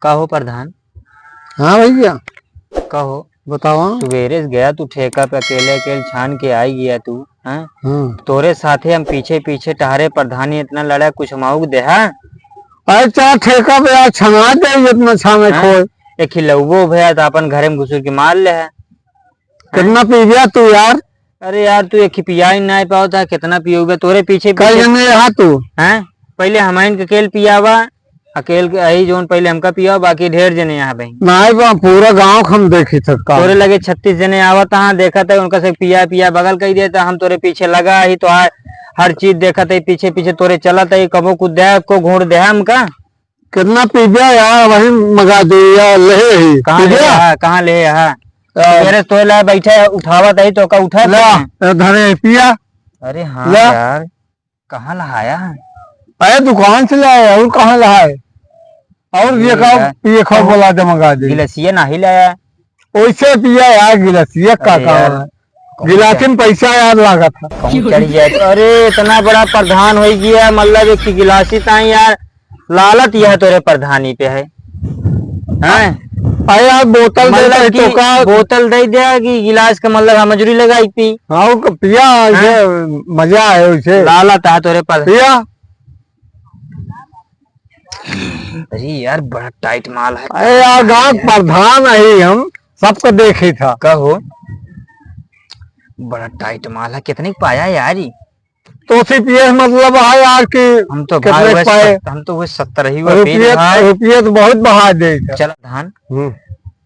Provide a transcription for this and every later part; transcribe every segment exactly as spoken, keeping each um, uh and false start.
का हो प्रधान? हाँ भैया। का हो? बतावा। सुबेरे से गया तू ठेका पे, अकेले अकेले छान के आई गया तू, हैं? हाँ। तोरे साथे हम पीछे पीछे टहरे, प्रधानी इतना लड़ा, कुछ माउक देहा? अरे चार ठेका पे यार छना दे, इतना छाने हैं? खोए। एक ही लउबो भया तो अपन घरे में घुसुर के मार ले है। कितना पीबिया तू यार? अरे यार, तू एक ही पिया ही नाहीं पावत है, कितना पियोगे? तोरे पीछे कई पीछे जने यहाँ तू? हैं? पहले हमाइन के अकेल पियावा, अकेल के आई जौन पहले हमका पियावा, बाकी ढेर जने यहाँ भाई। नाहीं बा, पूरा गाँव हम देखी थका। तोरे लगे छत्तीस जने आवत हाँ, देखत है, उनका से पिया पिया बगल कई देता, हम तोरे पीछे लगा ही तो आ, हर चीज देखत है, पीछे पीछे तोरे चलत है, कबो कुछ दे, को घूर दे हमका। कितना पीबिया यार, वही मगा दे यार, लेहे ही। कहाँ ले पीबिया? हा? कहाँ ले हा? यार। मेरे तोय ला बैठे उठावत है तो का उठा ला, दे? ए, धरे पिया। अरे हाँ ला। यार, कहाँ लहाया है? अरे दुकान से लाया, और कहाँ लहाए? और ये अरे खाओ, यार। ये खाओ, बोला दे, मगा दे। गिलसिया नहीं लाया। ओइसे पिया यार गिलास, ये का अरे काम यार, है? कहूँ गिलास चढ़-, में पैसा यार लागत है। कहूँ चढ़ जाए तो, अरे इतना बड़ा प्रधान होइ गया, मतलब एक गिलासी ताई यार, लालत यह तोरे प्रधानी पे है, हैं? अरे यार बोतल दे मतलब दे कि तो का? बोतल दे दे कि गिलास का मतलब हम मजूरी लगाई पी। हाँ, वो पिया, हाँ? इसे मजा है उसे। लालत है तोरे पर। पिया। अरे यार, बड़ा टाइट माल है। अरे यार, गांव प्रधान है हम, सबको देखी था। कहो, बड़ा टाइट माल है, कितने का पाया यार ई? तो उसी पिए मतलब है यार कि हम तो कितने भाई का वह पाए? सत-, हम तो वह सत्तर ही हुआ पी रुपये, रहा है। रुपये तो बहुत बढ़ा दे था। चला धान, हम्म।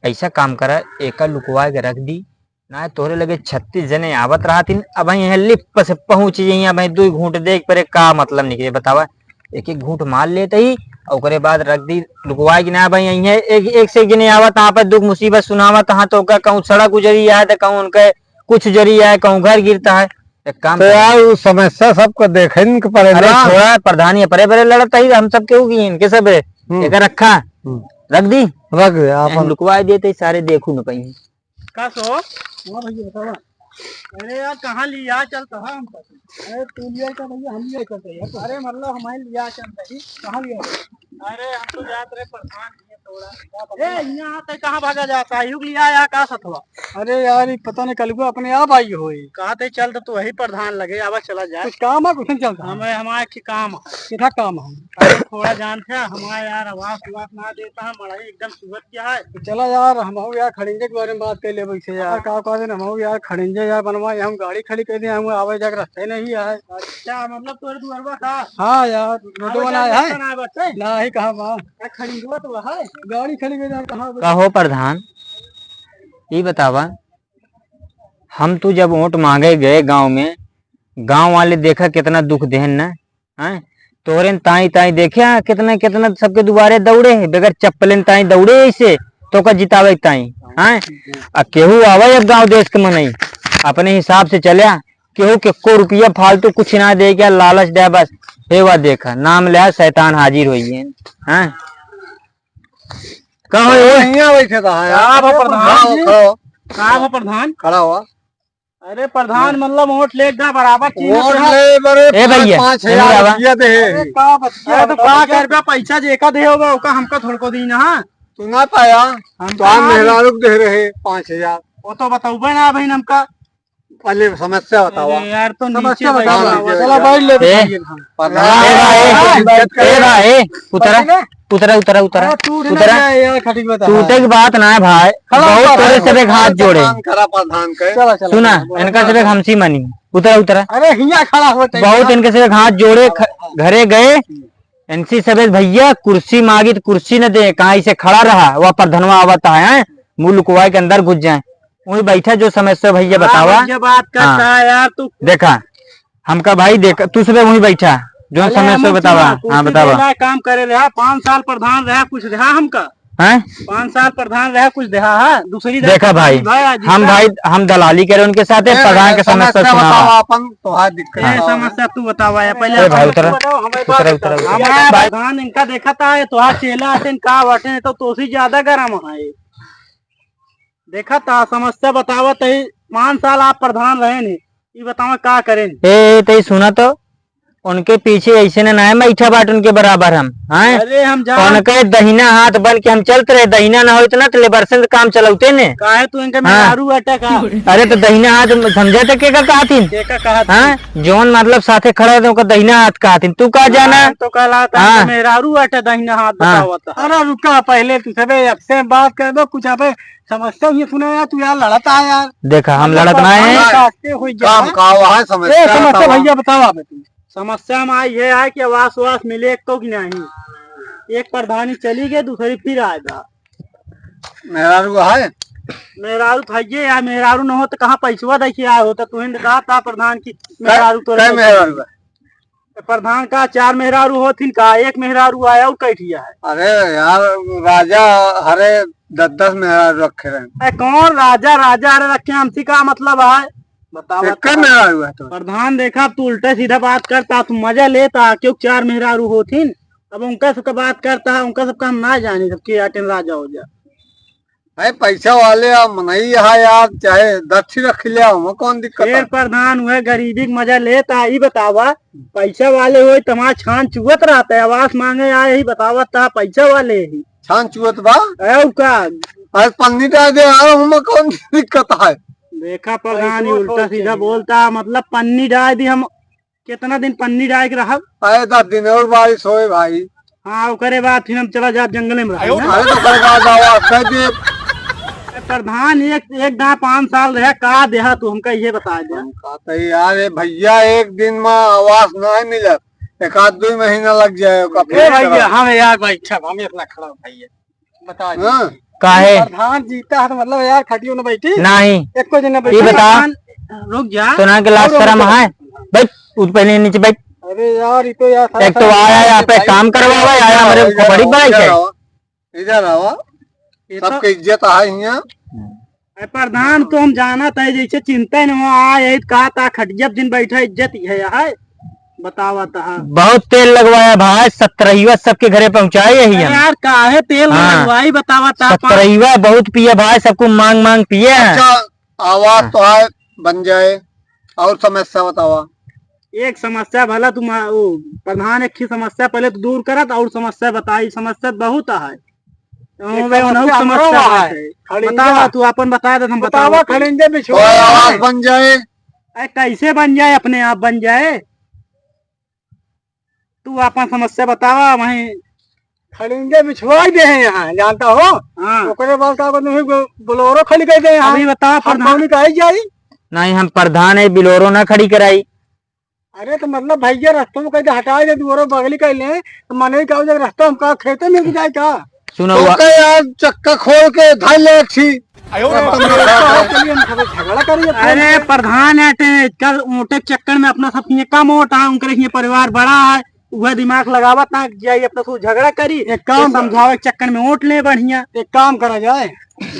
ऐसा काम करा, एका लुकवा के रख दी, ना तोहरे लगे छत्तीस जने आवत रहतिन, अब यहाँ लिप से पहुँच जइहीं, अब दुई घूंट देख परे का मतलब निकले बतावा। एक एक घूंट मार लेत ही, और ओकरे बाद रख दी लुकवाए कि ना भाई, यहाँ एक, एक से एक जने आवत, आप दुख मुसीबत सुनावत, हाँ तो ओका कहूँ सड़क उजरी है, तो कहूँ उनके कुछ उजरी है, कहूँ घर गिरता है। एक काम तो करा। यार, उ समस्या सबको देखे न के पड़े अरे ना। छोड़ा, प्रधानी परे परे लड़त ही, हम सब केहू की इनके सब रे। हम्म। एकर रखा, हम्म। रख दी। रख दे, आप लुकवाए देते, सारे देखू न पाई। का सो? हाँ भैया, बतावा। अरे यार, कहाँ लिया चलता है हमको? अरे तू लिया चल भैया, हम लिया चलते हैं। अरे मतलब हमारे लिया चलता है, कहाँ लिया? अरे हम तो जात रहे प्रधान जी थोड़ा। ए, यहाँ ते कहाँ भागा जाता है? युग लिया या का सथवा? अरे यार, ये पता नहीं कलुआ अपने आप आई होई। कहा ते चल तो तू वही प्रधान लगे, आवा चला जाए। कुछ काम है, कुछ नहीं चलता। हमें, हमारे के काम है। कितना काम है? अरे थोड़ा जान थे, हमारा यार आवास उवास ना देता है, मड़ई एकदम सुगत क्या है। तो चला यार, हम हो यार खड़िंजे के बारे में बात कर ले वैसे यार। का कह देना, हम हो यार खड़िंजे यार बनवाए, हम गाड़ी खड़ी कर दे, हम आवे जाके रास्ता ही नहीं है। अच्छा, मतलब तोरे दुआरवा का? हाँ यार, रोड आवे बनाया जाके है। रास्ता ना बचे? ना ही कहाँ बा। का खड़िंजवा तो है? गाड़ी खड़ी कर दे, कहाँ बा? का हो प्रधान, ई बतावा, हम तू जब वोट मांगे गए गांव में, गांव वाले देखा कितना दुख देहन ना, हैं? तोहरे न ताई ताई देखे, हाँ, कितना कितना सबके दुआरे दौड़े है, बगैर चप्पले न ताई दौड़े ऐसे, तो का जितावे ताई, हैं? आ केहू आवे अब गांव देश के मनई, अपने हिसाब से चले, केहू के को रुपया फालतू कुछ ना दे के लालच दे बस। हे वा देखा, नाम ले शैतान हाजिर होई है, हैं? कहो ये? यहाँ बैठे रहा है। का बा प्रधान जी? खड़ा हो, खड़ा हो। का बा प्रधान? खड़ा हुआ। अरे प्रधान, मतलब वोट ले एकदम बराबर चीज वोट है। ले बरे ए भैया, पाँच हजार इधर आवा। रुपया दे। अरे का बतिया अरे तो बता का भैया। कर बे पैसा जे का दे होगा, ओका हमका थोड़को दी ना। तू ना पाया, हम तो हम कहाँ मेहरारू के दे रहे पाँच हजार। वो तो बताऊबे ना भाई हमका। पहले समस्या बतावा। अरे यार, तो नीचे समस्या बैठ बतावा। जाओ। चला बैठ ले ए, भाई। प्रधान। ए भाई, ए भाई, उतरा, उतरा, उतरा, उतरा। अरे, तू उठे ना उतरा। जाए यार, खटिक बता। टूटे की बात ना है भाई, खड़ा बहुत होकर तोरे है। से एक हाथ जोड़े। प्रधान करा, प्रधान के। चला, चला, सुना, चला, इनका से एक हमसी मानी। उतरा, उतरा। अरे, हिया खड़ा होते बहुत हैं। इनके से एक हाथ जोड़े, ख-, घरे गए, इनसी सबेद भैया कुर्सी मांगी तो कुर्सी न दे, कहाँ इसे खड़ा रहा, वह प्रधनवा आवत है, हैं? मुंह लुकवाए के अंदर घुस जाए, वहीं बैठा जो समस्या भैया हाँ, बतावा। भैया बात करता हाँ। है यार तू। देखा, हमका भाई देख, तू सबे वहीं बैठा, जो अरे समस्या हम बतावा। सुना, हाँ, कुर्सी बतावा। देना काम करे रहा, पाँच साल प्रधान रहा, कुछ रहा हमका? हैं? पाँच साल प्रधान रहा, कुछ देहा है? दूसरी देखा भाई, भाई, आज हम इतना भाई, हम दलाली करे उनके साथ, ए, प्रधान के समस्या समस्या सुनावा। बतावा अपन, तोहार दिक्कत ए, बतावा। समस्या तू बतावा या, पहले ए भाई, समस्या उतरा, बताओ, हमें उतरा, बात उतरा, बताओ। उतरा। हमारा प्रधान इनका देखा था, ये तोहार चेला आते हैं, का बाटे हैं, तो तोसी ज्यादा गरम है। देखा था, समस्या बतावा तही, पाँच साल आप प्रधान रहे नहीं, ये बतावा का करें? ए, ए, तही सुना तो, उनके पीछे ऐसे न नाय बैठा बाट उनके बराबर हम, हैं? अरे हम जान उनके दहिना हाथ बन के हम चलत रहे, दहिना ना होइत ना तो लेबर से काम चलौते ने। काहे तू इनके हाँ। मेहरारू अटक आ? अरे तो दहिना हाथ समझे तो के का कहथिन? के का कहत हाँ? जौन मतलब साथे खड़ा होते ओकर दहिना हाथ कहथिन। तू का जाना? हाँ, तो कहला था हाँ। मेहरारू अटे दहिना हाथ हाँ। बतावत। अरे रुका, पहले तू सबे एक से बात कर दो, कुछ अबे समस्या ये सुना यार, तू यार लड़त आ यार। देखा, हम मतलब लड़त ना है। काटते हुई जा। काम का हुआ है समस्या ए, समस्या बतावा। भैया बतावा बे तू। समस्या में आई है, है कि आवास वास मिले एक तो कि नहीं। एक प्रधानी चली गई, दूसरी फिर आएगा। मेहरारू है? मेहरारू तो है या मेहरारू न हो तो कहाँ पैसवा दे के आए हो? तो तुहिन कहा था प्रधान की कै, मेहरारू तो कै मेहरारू है? प्रधान का चार मेहरारू होथिन का, एक मेहरारू आया और कैठिया है। अरे यार, राजा हरे दस दस मेहरारू रखे रहे। ए, कौन राजा, राजा हरे रखे, हमसे का मतलब है? बतावा एक तो। मेहरारू है तो। प्रधान देखा, तू उल्टा सीधा बात करता, तू मजा लेता, क्यों चार मेहरारू होथिन? अब उनका सबका बात करता है, उनका सबका हम ना जानी, सबके आटे राजा हो जा। भाई, पैसा वाले आ मनई है यार, चाहे दस ठे रख ले, हम कौन दिक्कत फिर है? प्रधान हुए, गरीबी के मजा लेता, ई बतावा, पैसा वाले होई, तमार छान चुअत रहता है, आवास मांगे आए ही, बतावा, ता पैसा वाले ही। छान चुअत बा? और का? अरे पन्नी डाल दे, आ, हम कौन दिक्कत है? देखा प्रधान, भाई, ये उल्टा सीधा बोलता, मतलब पन्नी डाल दी, हम कितना दिन पन्नी डाल के रहब? अरे दस दिन और बारिश होए भाई। हाँ, ओकरे बाद फिर हम चला जाब जंगले में रहब, ना? अरे तो ओकरे बाद आवास कर दे। ए, प्रधान एक, एक दाँय पाँच साल रहे, का देहा तू हमका ये बता दे। हम कहते हैं, यार, ये भैया एक दिन में आवास नहीं मिलत, एक आध दो महीना लग जाए, ओका ए फिर भैया, करब। हम यार बैठब, हम इतना खड़ा भैया। बता दे। हाँ। काहे? प्रधान जीता है तो मतलब यार खटियो न बैठी। नहीं। एको दिन न ये बैठी। बता। प्रधान, रुक जा। तो ना के लाज और शर्म रुक। है? बैठ, उठ पहले नीचे बैठ। अरे यार, ये तो यार एक तो आया यहाँ पे काम करवावा, आया हमारे भाई, इधर बड़ी आओ, बड़ाई इधर है। आओ, इधर आओ। ये तो सबके इज्जत है यहाँ। ए प्रधान, तो हम जानत है, जैसे चिंता न हो, आ, यही कहा था, खटिया पे जिन बैठा, इज्जत ही है, है? बतावा तहा। बहुत तेल लगवाया भाई, सत्रहिया सबके घरे पहुँचाए यही अरे हम। यार, काहे तेल हाँ। लगवाई, बतावा तहा, पा- सत्रहिया बहुत पिए भाई, सबको मांग मांग पिए हैं। अच्छा, आवास हाँ। तो है, बन जाए, और समस्या बतावा। एक समस्या भला तुम, वो प्रधान एक ही समस्या पहले तो दूर करत, और समस्या बताई, समस्या बहुत है। ओ, एक भाई, उन्हों समस्या हमरो समस्या है। है। खड़िंजा। बतावा, तू अपन बता दे, हम बतावा, बतावा। खड़िंजा बिछवा तोहरे आवास बन जाए। अरे, कैसे बन जाए? अपने आप बन जाए। तू अपन समस्या बतावा, वहीं खड़िंजा बिछवा दे हैं यहाँ, जानता हो? हाँ। ओकरे बाद का करते हैं, बोलेरो खड़ी कर दे यहाँ। अभी बतावा, हम प्रधान। कौन का आई जाई? नहीं, हम प्रधान है, बोलेरो ना खड़ी कराई। अरे तो मतलब भैया, रस्तों में कहीं हटाए दे, दुआरों बगली कर ले, तो मने का जब रस्ता हम का खेते में भी जाए का? सुनो, तो हुआ। कहे यार, चक्का खोल के धर ले अच्छी। आयो रे। रस्ता में रस्ता हो, चलिए हम सब झगड़ा करिए। अरे प्रधान है ते, कल ओटे चक्कर में अपना सब ये कम ओट है, उनके लिए परिवार बड़ा है, वह दिमाग लगावत ना जाई, अपना सब झगड़ा करी, एक काम ये समझावे के चक्कर में ओट ले बढ़िया। एक काम करा जाए,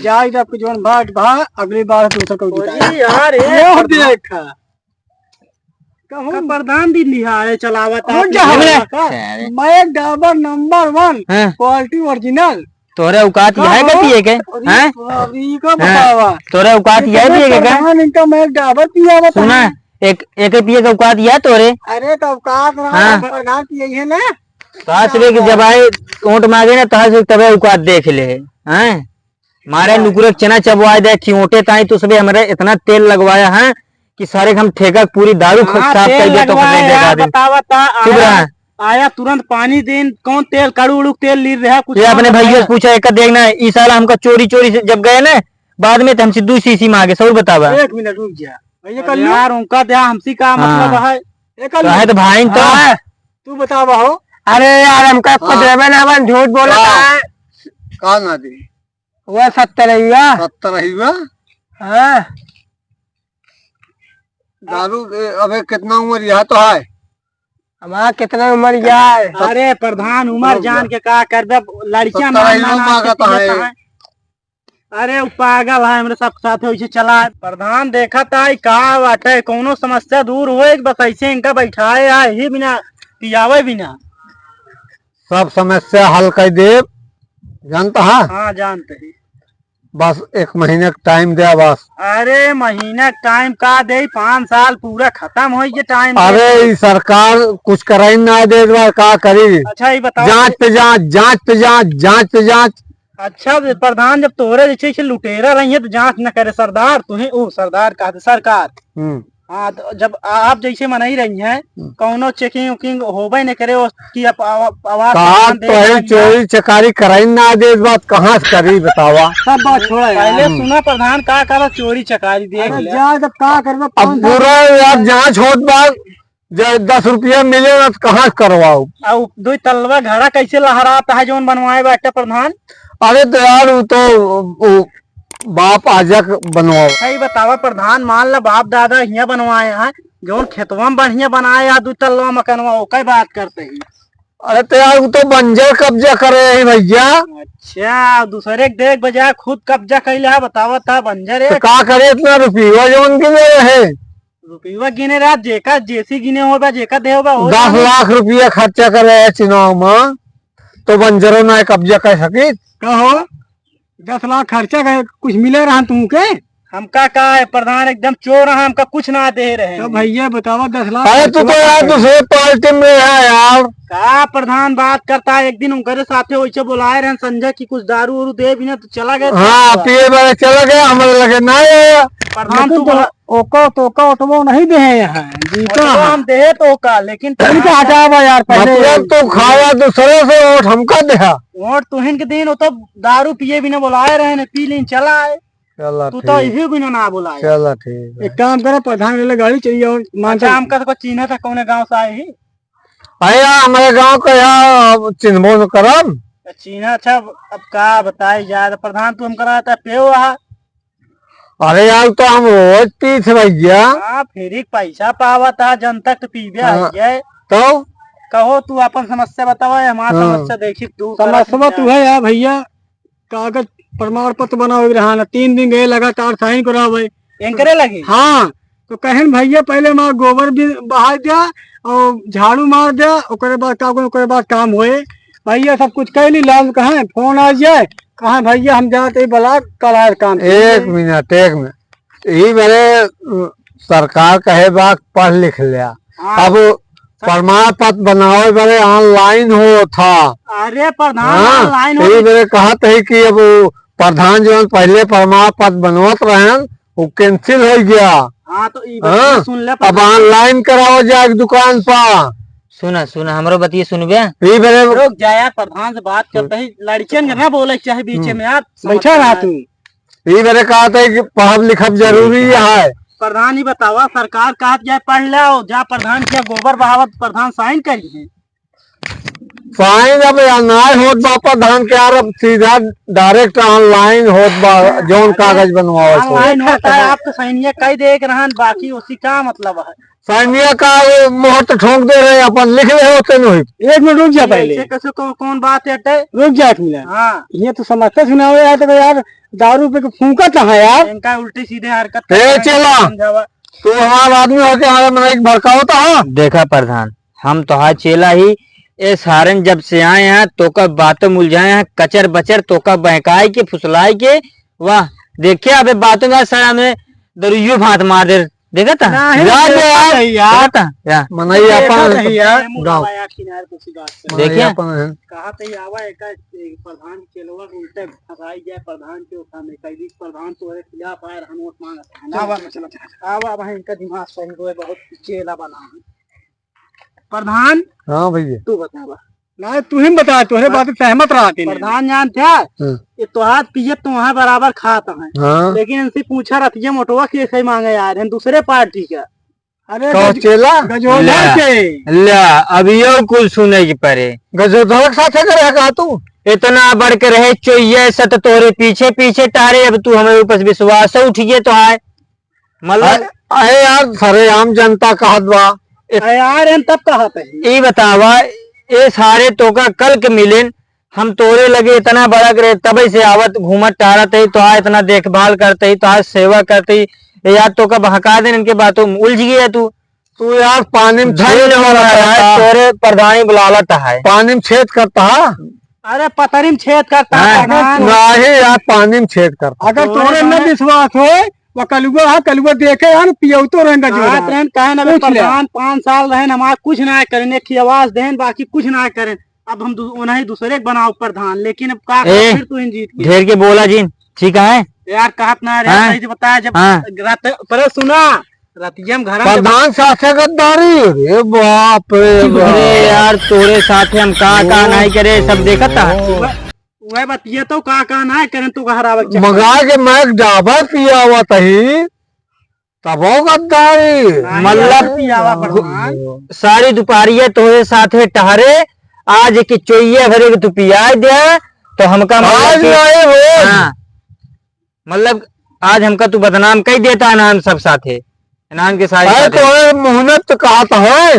जाए जब कुछ जोन भाग भा, अगली बार दूसरा कोई जिताए। अरे यार, ये ये प्रधान देखा। कहूँ का प्रधान दिन लिहा है, चलावत हो आप जा लोग हमारे का? अरे। मैं डाबर नंबर वन, हाँ। Quality original। तोरे औकात का यह है हो? का पिए के? अरे, हैं? अरे, ई का हाँ। बतावा? तोरे औकात यह है इतने पिए के का? प्रधान इनका मैं डाबर पियावत सुना, है। एक, एक पिए के औकात यह है तोरे? अरे, तो औकात ना, हाँ। प्रधान की यही है ना? तो आज सुबह की जब आए, वोट मांगे ना, तो आज सुबह तबे औकात देख ले, हैं? मारे हाँ। नुकुरे के चना चबवाए दे, खियोटे ताई तो सबे हमरे इतना तेल लगवाया है कि सारे हम ठेका के पूरी दारू ख-, हाँ, साफ तेल कर दे तो लगवाया कपड़े देखा है, दे। बतावा ता, चुप आया, रहा। आया तुरंत पानी देन, कौन तेल, कड़ू उड़ू तेल ली रहा, कुछ ये कौन अपने भैया बताया? से पूछा, एक देख ना, ई साला हमका चोरी चोरी से जब गए ना, बाद में तो हमसे दो सीसी मांगे, सौर बतावा। एक मिनट रुक जा, भैया अरे कर लो। यार, उनका दे, हमसे का हाँ। मतलब है? ये कर तो लो। है तो भाई तो। हाँ, तू बतावा हो। अरे यार, हमका कुछ हाँ। देवे ना, अपन झूठ बोला हाँ। था। का ना दी? वह सत्तर रहिया। सत्तर रहिया? हाँ। दारू, ए, अबे कितना उम्र यह तो है? हमारा कितना उम्र यह है? अरे प्रधान, उम्र रुक जा। जान के का करबे, लड़कियां सत्तर मार रहिया मार मार मांगत के है। पीटत है। अरे उ पागल है, हमरे सब साथ वैसे चला। प्रधान देखत आई का बाटे, कौनो समस्या दूर होए, बस ऐसे इनका बैठाए आ, ही बिना पियावे बिना। सब समस्या हल कर देब, जानता है? हाँ, जानते हैं। बस एक महीना का टाइम द्या बस। अरे महीना का टाइम का दे, पाँच साल पूरा खतम होइ गए टाइम अरे दे। ई सरकार कुछ कराई ना दे बा, का करी? अच्छा, ई बताओ जाँच कि पे जाँच, जाँच पे जाँच, जाँच पे जाँच। अच्छा प्रधान, जब तोहरे जैसे, जैसे लुटेरा रही है तो जाँच न करे सरदार, तुहे ओ सरदार कहा थे, सरकार। हम्म। हाँ, तो जब आप जैसे मनई रही हैं, हम्म। कौनो checking उकिंग होबे न करे, ओ कि आप आवा-, आवाज कहा सामान दे तो है, रही हैं। चोरी चकारी कराई ना दे, बात कहाँ से करी बतावा? सब बात छोड़ा यार। पहले हम्म। सुना प्रधान, का करा चोरी चकारी देख अरे ले। जा, जब का करबे, अब पाँच पूरा साल यार जाँच होत बा, जब दस रुपया मिले ना तो कहाँ से करवाओ? अब दो तलवा घड़ा कैसे लहराता है जौन बनवाए बाटे प्रधान? अरे तो यार, वो तो, वो बाप आजा के बनवाओ। सही बतावा प्रधान, मान ला बाप दादा हियाँ बनवाए हैं, जौन खेतवा में बढ़िया बनाए हैं दो तल्ला मकनवा, ओकर बात करते ही। अरे तो यार, वो तो बंजर कब्जा करे है भैया। अच्छा, दूसरे के देख बजाय खुद कब्जा कैले है, बतावा था बंजर तो है। का करे इतना रुपया जौन के ले है? रुपया गिने रहा, जेका जेसी गिने होबा, जेका दे होबा, हो दस जाने। लाख रुपया खर्चा करे है चुनाव में, तो बंजरो ना कब्जा कर सकित। कहो, दस लाख खर्चा करे, कुछ मिले रहा तुमके? हमका का है प्रधान, एकदम चोर है, हमका कुछ ना दे रहे हैं। तो भैया बतावा, दस लाख अरे तू खर्चा तो यार करे। दूसरे पार्टी में है यार। का प्रधान बात करता है, एक दिन उनकरे साथे वैसे बुलाए रहे संजय की कुछ दारू उरू दे भी ना तो चला गया। हाँ, पिए वाला चला गया, हमारे लगे ना आया। प्रधान लेकिन तू तो बड़ा ओका तो ओका ओटवो नहीं दे हैं यहाँ, जीता ओटवो है। हम दे तो ओका, लेकिन ठीक है, हटावा यार, पहले मतलब तू खावा दूसरे से, ओट हमका देहा। ओट तुहिन के दिन, वो तो दारू पिए बिना बुलाए रहे ने, पी लीन चला आए। चला तू तो ठीक। इही बिना ना बुलाए। चला ठीक है। एक काम करो, प्रधान ले ले गाड़ी चलिए और मान अच्छा, चल। हमका तो कोई चीन्हा था, कौने गाँव से आए ही? अरे यार, हमारे गाँव का यार, अब चिन्हबो न करब। चीन्हा, अच्छा, अब, अब का बताई जाए, तो प्रधान तू हमका रहता पेव रहा। अरे यार, तो हम रोज पीत है भैया। हाँ, फ्री के पैसा पावत है, जनता के पीबे हाँ, आई है। तो? कहो, तू अपन समस्या बतावा, हमार हाँ। समस्या देखी, दूर करत समस्या नहीं तू है यार भैया, कागज प्रमाण पत्र बनावे के रहा ना, तीन दिन गए लगातार साइन करावे। एंकरे लगी? हाँ, तो कहन भैया पहले हमार गोबर भी बहा द्या और झाड़ू मार द्या, ओकरे बाद का, ओकरे बाद काम होए। भैया सब कुछ कह ली, लाल कहें फोन आ जाए, कहा, "भैया, हम जात ही ब्लॉक, कल आए काम।" एक मिनट, एक मिनट। ई मेरे, अ, सरकार कहे बा, पढ़ लिख लिया। हाँ। अब प्रमाण पत्र बनावे बरे online होत ह। अरे प्रधान, हाँ, online ई होत। मेरे कहत है कि अब वो प्रधान जौन पहले प्रमाण पत्र बनवत रहन, वो cancel हो गया। हाँ, तो ई हाँ, बतिया सुन ले अब प्रधान। Online करावा जाए दुकान पर। सुना, सुना, हमरो बतिया सुनबे। ई मेरे रुक जा यार, प्रधान से बात करते ही लड़कियन के ना बोले के चाहे बीचे हम्म। में यार, बैठा समस्या रहा है। तू। ई मेरे कहत है कि पढ़ब लिखब जरूरी है। प्रधान, ई बतावा, सरकार कहत जाए पढ़ ले, जा प्रधान के गोबर बहावत, प्रधान साइन करी है। साइन अब या नाय होत बा प्रधान के यार, अब सीधा direct online होत बा, जौन अरे, कागज बनवावे से। Online होता है, आप तो साइनिया कई दे के रहन, बाकी उसी का मतलब है। साइनिया का वो मोहर तो ठोंक दे रहे, अपन लिख ले होते नहीं। एक मिनट रुक जा पहले। ऐसे कैसे कौन, कौन बात है अटे? रुक जा एक मिनट। हाँ। ये तो समझते सुनावे यार, तो यार दारू पे के फूंकत है यार। इनका उल्टी सीधे हरकत ए, करता है, चला। समझावा। तू हमारा आदमी होके हमारे मन एक भड़कावता है। देखा प्रधान, हम तोहार चेला ही, ए सारन जब से आए हैं, तोका बातों में उलझाए हैं, कचर बचर, तोका बहकाए के, फुसलाए के, वाह, देखिए अबे बातों में सारा में दरुइयो भात मार दे, देखा था? नहीं, जा नहीं, बे यार। नहीं यार। देखा था? या। मनई देखा अपन नहीं यार। गाँव। मनई देखिए। अपन है। कहा तो ये आवा एक, एक प्रधान के लोग उल्टे फंसाई गया, प्रधान के उठा में कैदी, प्रधान तोरे खिलाफ आए रहन, वोट मांगत है। चला, चला, चला। आवा, आवा, इनका दिमाग सही होए, बहुत चेला बना है। प्रधान, हाँ भैया। तू बतावा। ना, तू ही बता, तोहरे पर-, बात से सहमत रहा के नहीं। प्रधान जानत है, हाँ। ये तोहार पिए तोहार बराबर खात है। हाँ। लेकिन इनसे पूछा रतिया मोटवा कैसे मांगे यार, हम दूसरे पार्टी का। अरे तो गज-, चेला? गजोधर ले, के। ले, अब यो कुल सुने के परे। गजोधर के साथे करे है का तू? इतना बढ़ के रहे चोइये से तो तोरे पीछे पीछे टहरे, अब तू हमारे ऊपर से विश्वास उठिए तो आए। मतलब अरे, अरे यार, सरेआम जनता कहत बा। ए-, अरे यार, हम तब कहत है। ई बतावा, ए सारे तोका कल के मिलेन, हम तोरे लगे इतना बड़ा करे, तबे से आवत, घूमत, टहरत है, तो आ इतना देखभाल करते ही, तो आ सेवा करते ही, ए यार, तोका बहका देन इनके बातों में, उलझ गया तू। तू यार, पानी में धन्य छेद हो रहा करता है, है। तोरे प्रधानी बुलावत है। पानी में छेद करता है। अरे पतरी में छेद करता है हाँ? प्रधान। नहीं यार, पानी में छेद करता। अगर तोरे न विश्वास होय, वो कलुआ है, कलुआ देखे है ना, पियौतो रहेन का कहत जोड़ा। रहेन, कहे ना बे पूछ ले। प्रधान, पाँच साल रहेन, हमार कुछ ना करेन, एक ही आवाज देन, बाकी कुछ ना करेन। अब हम दू-, उन्हें दूसरे के बनाओ प्रधान, लेकिन अब का ए, कर, फिर तू इन जीत के। ढेर के बोला जिन, ठीक है? यार कहत ना रे, हाँ? सही से बताया जब हाँ? रात पर सुना, रतिया में घर में जब प्रधान साथे गद्दारी, रे बाप रे बाप। अरे यार, तोरे साथे हम का, का ओ, नहीं करे, सब देखत था। ओ। वह, वह बतिया तो का, का नहीं करे, तू कहा रावत चक्कर। मंगा के मैं डाबर पियावत ही, तबो गद्दारी। हाँ, मतलब यार, पियावा प्रधान। सारी दुपहरिया तोरे साथे टहरे, आज एक चोइया भरे के तू पियाए दे, तो हमका मतलब आज कि नहीं, रोज। हाँ। मतलब, आज हमका तू बदनाम कइ देता है नान सब साथे, नान के सारे अरे साथे। तोरे मुँह में तो कहा तो है।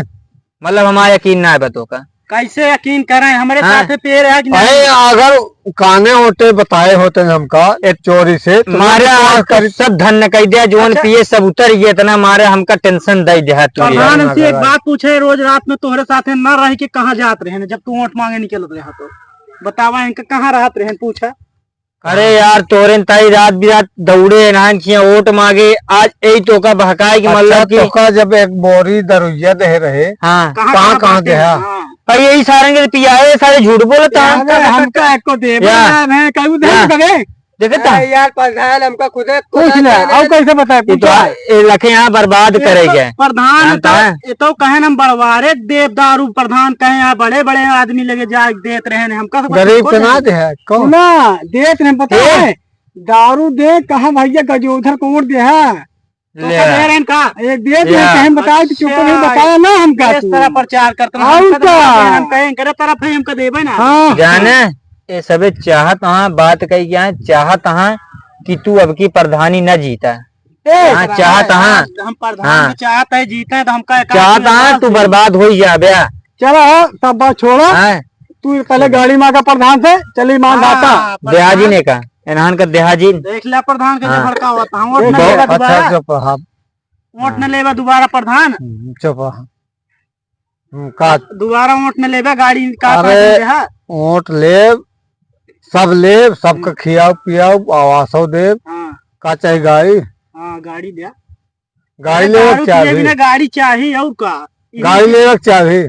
मतलब, हमारा यकीन ना है बा तोका। कैसे यकीन करें? हमरे हाँ। साथे पेड़ है कि नहीं? अरे, अगर काने होते बताए होते हमका एक चोरी से, तो मारे मैं आज तो करी। सब धन्य कइ दिया, जोन अच्छा। पिए सब उतर गए, इतना मारे हमका tension दइ दिया तू। प्रधान, हमसे एक बात पूछे, रोज रात में तोहरे साथे ना रह के कहाँ जात रहे हैं जब तू वोट मांगे निकलत रहा तो? बतावा इनका कहाँ रहत रहे हैं, पूछा। अरे यार, तोरे ताई रात बिरात दौड़े नान किया वोट मांगे, आज यही तोका बहकाए कि अच्छा, मतलब कि तोका जब एक बोरी दरुइया दे रहे, हाँ। कहाँ, कहाँ, कहाँ कहाँ बाटे? देहा? हाँ। भाई यही सारंग के पियाए, सारे झूठ बोलता है। यार, हमका एको देबे या। ना, मैं कहूँ दे या। कबे। देखे ता? अरे यार, प्रधान हमका खुदे पूछ खुदा ले, जाने और दे। कैसे बताए, ये तो पूछा? ये लखे यहाँ बर्बाद ये करे तो गए। प्रधान जानता तो, है? ये तो कहे ना बड़वारे देव दारू, प्रधान कहे यहाँ बड़े बड़े आदमी लगे जाए देत रहे हैं, हमका सब गरीब कुछ के ना नहीं। दे है, कौन? ना, देत रहे, पता ए? है? दारू दे, कहा भैया गजोधर को वोट दे है? तो ले। का दे रहे हैं का? एक दे दे, या। कहे बताए तो चुप अच्छा, नहीं बताया ना हमका इस तू। तरह प्रचार करता ना, और हमका तो का? हम कहे, करे तरफ है, हमका देबे ना। हाँ। जाने, ये सबे चाहत हाँ, बात कही क्या है, चाहत हाँ कि तू अब की प्रधानी न जीता। ए, हाँ, चाहत हाँ। हम प्रधान हाँ। में चाहत है जीते तो हमका एक चाहत आदमी हाँ, बर्बाद तू हो। बर्बाद हो ही जाबे। चलो, हाँ, सब बात छोड़ो। हाँ। तू पहले गाड़ी मांगा प्रधान से, चली मांग हाँ, आता। प्रधान। देहाजी ने का, एनहान का देहाजी। देख लिया प्रधान के हाँ। जो भड़कावत, हम वोट न देख, लेबा अच्छा, दोबारा। चुप रहा। वोट न हाँ। लेबा दोबारा प्रधान। हम्म, चुप रहा। हम्म, का? दोबारा वोट न लेबे, गाड़ी का अरे, का देहा? वोट लेब, सब लेब, सबका हम्म। खियाओ पियाओ, आवासो देब। हाँ। का चाही गाड़ी? हाँ, गाड़ी द्या। गाड़ी अरे, लेवे दारू के चाही। पिए बिना गाड़ी चाही, और का? गाड़ी लेवे के चाही।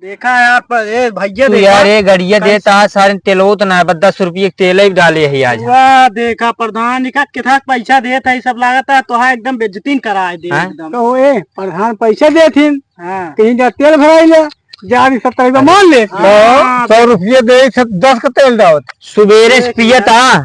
देखा यार, पर ए भैया तू देखा। यार, ए गड़िया कैसे? देता है, सारे तेलो तो ना, बस दस रुपये के तेल ही डाले है आज। वाह, देखा प्रधान जी का कितना पैसा देत है, सब लागत है, तो है एकदम बेइज्जती कराए दे हाँ? एकदम। तो ए, प्रधान पैसा देथिन, हाँ। कहीं जा तेल भराई ले, जा भी सत्तर रुपया मान ले। हाँ, तो सौ रुपये दे, दस का तेल डावत। सुबेरे से पियत आ।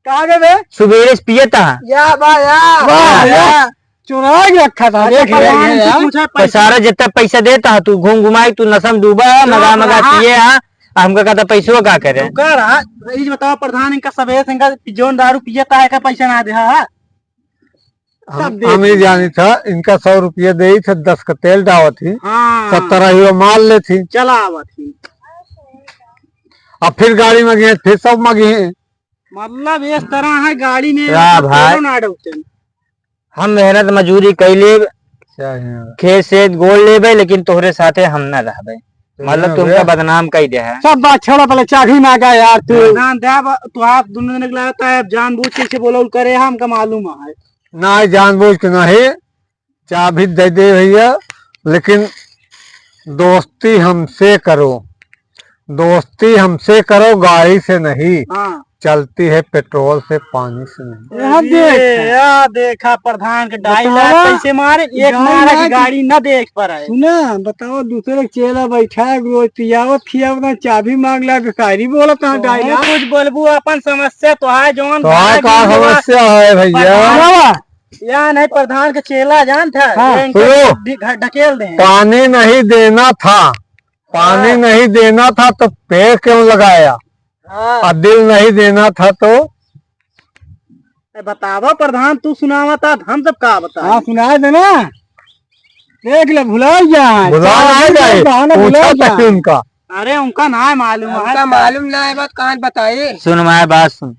का गे बे? सुबेरे से पियत आ। या बा, या। वाह, या। या। चुरा के रखा था, अच्छा, देख ले। भगवान से पूछा, पैसा। पसारा जितना पैसा देता है, तू घूम घुमाई, तू नशा में डूबा है, मगा मगा हाँ। पिए है, हमका कहता पैसवा का करे? रुका रहा, ई बताओ प्रधान, इनका सबेरे से इनका जौन दारू पियत आ, एका पैसा ना दे, हाँ? हम, सब दे हम ही दी। जानी था, इनका सौ रुपया दे ही थे, दस का तेल डावत ही, हाँ। सत्तर ही वो माल ले थी। चला आवत ही। अब फिर गाड़ी में गए, फिर सब में गए। मतलब इस तरह है गाड़ी में या भाई। तेलो ना डलते। हम मेहनत मजूरी कइ लेब, अच्छा है। खेत से गोल लेबे, लेकिन तोहरे साथे हम ना रहबे। तो मतलब ना तुमका बे। बदनाम कइ दे है। सब बात छोड़ा, पहले चाबी मांगा यार तू। प्रधान दे अब, तू हाथ दोनों जने के लागत है, अब जानबूझ के इसे बोला उल करे, हमका मालूम है। ना, जानबूझ के नहीं, चाबी दे दे भैया, लेकिन दोस्ती हमसे करो, दोस्ती हमसे करो, गाड़ी से नहीं। हाँ। चलती है पेट्रोल से, पानी से नहीं। यहाँ अरे, देख। या देखा प्रधान के डायलॉग बतावा। कैसे मारे, एक गाड़ी मारा कि ना गाड़ी ना देख पर आए। सुना, बताओ, दूसरे के चेला बैठा है, रोज पियावत खियावत ना, चाबी मांग ला, तो शायरी बोलत ना तो डायलॉग। कुछ बोलबू अपन समस्या तो है, जौन तो है, का समस्या है भैया? प्रधान, या नहीं, प्रधान के चेला जान था, हाँ। इनके सुनो। ढ-, ढ-, ढकेल दे। पानी नहीं देना था, पानी हाँ। नहीं देना था तो पेड़ क्यों लगाया? हाँ। और दिल नहीं देना था तो? ए, बतावा प्रधान, तू सुनावा था, हम सब का बताएं? हाँ, सुनाए दे ना। देख ले, भुला गया है। भुला चार नहीं दिन गए, का बहाना भुला पूछा गया था है। उनका। अरे, उनका ना मालूम है। उनका मालूम ना है, बात कहाँ बताए? सुन, हमारे बात सुन।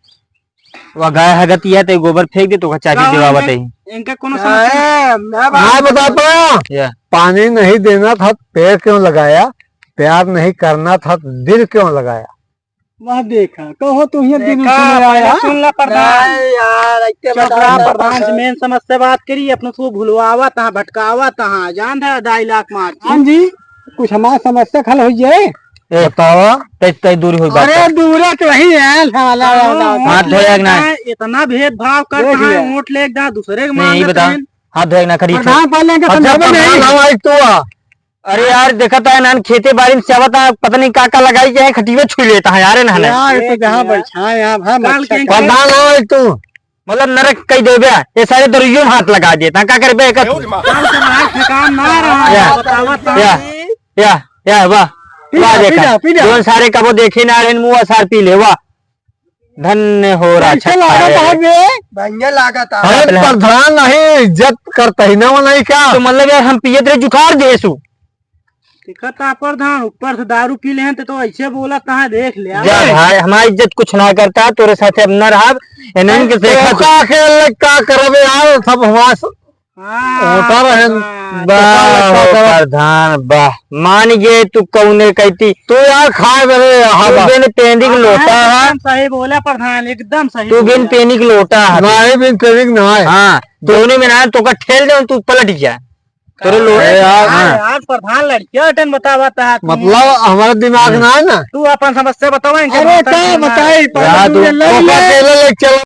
वह गाय हगती है, तो गोबर फेंक दे, तो चाबी का देवा इनके, बताई। इनके कोनो समस्या? ए, मैं बात ना बता पाया। या। पानी नहीं देना था, पेड़ क्यों लगाया? प्यार नहीं करना था, दिल क्यों लगाया? वाह, देखा, कहो तो ये दिन देखा, सुने पहले आया। सुन ला प्रधान। नहीं यार, ऐसे चुप बताओ रहा ना प्रधान, प्रधान। मेन समस्या बात करी, अपने को भुलवावत हाँ, भटकावत हाँ, जान है ढाई लाख मार। हाँ जी, कुछ हमार समस्या का हल हो जाए। ए, बतावा, तै, तै दूर हो अरे बात। दूर तो वही है, साला, हाँ, वाला, वाला। हाथ धोया कि ना? इतना भेदभाव कर देख रहा है, लिया। वोट ले एक दा दूसरे के नहीं, मांगत बता। हैं। हाथ धोया कि ना, खड़ी प्रधान पाल लेंगे, अच्छा, समझावे प्रधान नहीं। हमारी तो आ। अरे यार, देखत है नान, खेते बारी में से आवत है, पता नहीं का का लगाई जाए, खटिया छू लेता है यार, इन्हने। यार, ये तो जहाँ बैठा है, यहाँ भा काल मच्छर के का। प्रधान हो तू, मतलब नरक कई देबे, ये सारे दरियो में हाथ लगा देता, का करबे एक? काम से बाहर ठिकान ना रहा, या, बतावा ता। या, या, या, वाह, पी वाह, जा, पी देखा, जा, पी जा। जोन सारे कबो देखे ना रहन, मुँह सार पी ले, वाह। धन्य हो कैसे राक्षस लागत सारे। है बे? बढ़िया लागत है। अरे अपने प्रधान नहीं, इज्जत करता ही ना वो नहीं क्या? तो मतलब यार, हम पियत रहे, जुठार देसु। देखा ता प्रधान, ऊपर से दारू पी लेहन, तो, तो ऐसे बोला कहाँ, देख ले। जा भाई, हमारी इज्जत कुछ ना करता, तोरे साथे अब न रहब, एनन के देखा तू। का के ले का करबे यार, सब हमार स-, हाँ, होता रहन, प्रधान। बा, का हो करब? प्रधान, बा। मान गए तू कौने कहती। तू यार खाए बरे, हाँ, तू बा। बिन पेंदी के हाँ, लोटा है। एकदम सही बोला प्रधान, एकदम सही तू बिन बोला। पेंदी के लोटा है। नहीं, बिन पेंदी के नहीं। हाँ, दोनों में ना तो का ठेल दे, तू पलट जा। तोरे लोग अरे यार। हाँ यार, प्रधान लड़किया अटेन बतावा ता तू। मतलब, हमारा दिमाग हम्म। ना है ना। तू अपन समस्या बतावा इनके अरे, माता का जी ना। बताई, पहले यार, तू तू ये लड़ ओका ले। अकेले ले चल।